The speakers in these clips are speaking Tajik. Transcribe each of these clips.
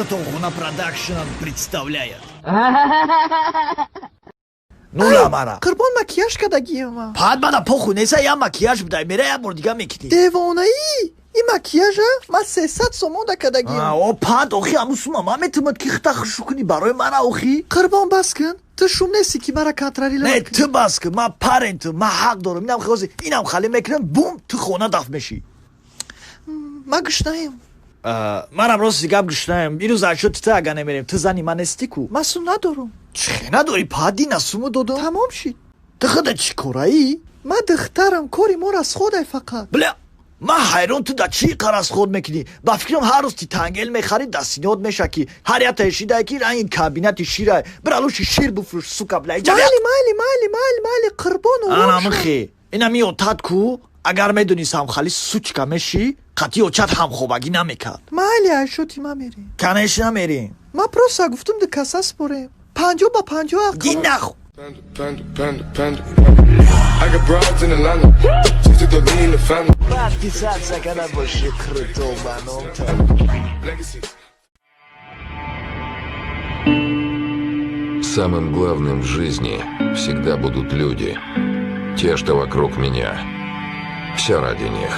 Толхуна Продакшн представляет. Ну ламара. Қурбон, макияж кардагиама. Пад мана похуй неса, я макияж будай, мера я бор дига мекунӣ. Девонаӣ, ин макияжа ман 300 сомон да кардагиам. О, пад, охи ҳамун сума ман метавонад ки хита хушу кунӣ барои мана, охи. Қурбон, бас кун, ту шум нестӣ, ки мара контролила. Не, ту бас кун, ман парень ту, ман ҳақ дорам. Инам хози, инам хали мекунам, бум, ту хона дафт мешӣ. Ман гушнаем. Манам рости гап гушнаем. Ирӯз ашё ту ага намерем, ту зани ман нестӣ ку. Ман сум надорам. Чӣ надорӣ, пади? На суму додам. Тамом шид. Ту худа чӣ кораӣ? Ман духтарам, кори мо расходай фақат. Бля, ман ҳайрон, ту да чӣ қа расход мекунӣ? Ба фикрам, ҳар рӯз титангел мехарӣ, дастиниёт меша, ки ҳар якта шидае, ки ранги кабинати ширае. Бира, лучше шир буфурӯш, сука, бля. Майли, майли, майли, майли, майли, қурбон. Анамихе инами отат ку, агар медонистам хали сучка мешӣ, қатъи очат ҳамхобагӣ намекард. Майли, айшоти ма мерем. Конечно, мерем. Ман просто гуфтум, ду каса спорем, 50 ба 50. Ди наху. Panda, panda, panda, panda. I got broads in Atlanta. Just to lean the family. Подписаться канал больше крутого. Legacies. Самым главным в жизни всегда будут люди. Те, что вокруг меня. Все ради них.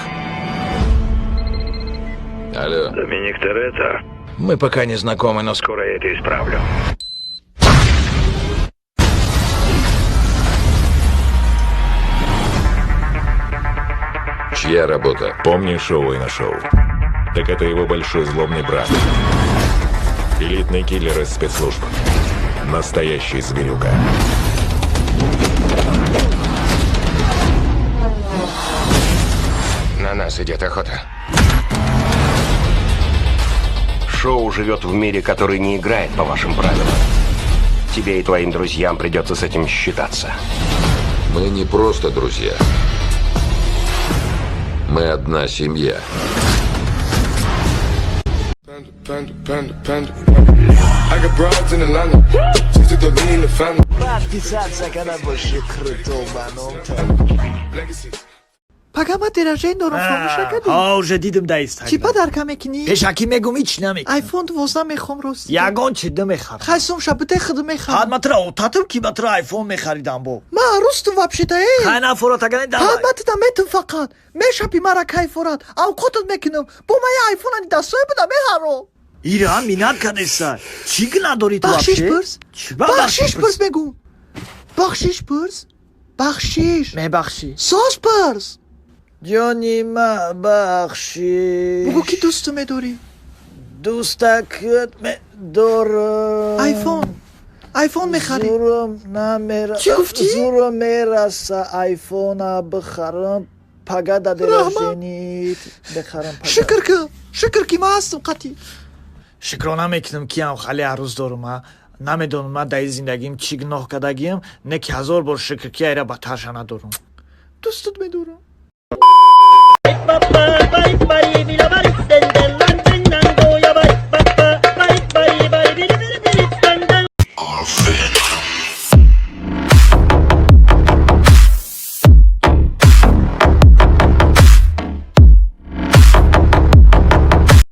Алло. Доминик Торетто. Мы пока не знакомы, но Скоро я это исправлю. Чья работа? Помнишь Оуэна Шоу? Так это его большой злобный брат. Элитный киллер из спецслужб. Настоящий зверюка. На нас идет охота. Шоу живет в мире, который не играет по вашим правилам. Тебе и твоим друзьям придется с этим считаться. Мы не просто друзья. Мы одна семья. Panda, panda, panda, panda. I got broads in Atlanta. Just to lean the family. Подписаться канал больше крутого. Legacies. Пага ман день рождения дорам, фаромӯш накардӣ? Ҳа, уже дидим да. Чӣ подарка мекунӣ? Пешакӣ мегум, ҳеч намекунам. Айфон 12 мехом, рост. Ягон чи намехарам. Хай, сумша биде, худ мехарам. Ҳад, ман тура отатам, ки ба тура айфон мехаридам бо. Ман арӯстум вообще-то, эй. Хай, нафорат агане. Ҳад. Давай. Ман туда метум, фақат мешапи мара кайфорат авқотат мекунам, бо ман я айфонани дастое буда мехарам. Ира минат кадеса, чӣ гуна дорӣ ту? Бахшиш вообще? пурс. Чӣ ба? Бахшиш пурс, мегум, бахшиш пурс, бахшиш. Мебахшӣ. Соз пурс. Ҷони ма, бахшиш. Бугӯ, ки дӯсту медорӣ. Дӯстакат медорам. Айфон, айфон мехарӣ. Зурам намера. Чӣ гуфтӣ? Зурам мераса айфона бихарам, пага да Раҳмат. день рождения т бихарам пага. Шукр кун, шукр, ки ман ҳастам қатъи. Шукрона мекунам, ки ам хали арӯз дорум. А намедонам, ман дар ин зиндагим чӣ гуноҳ кардагиам, не ки ҳазор бор шукр, ки айра ба таша надорум. Дӯстут медорам.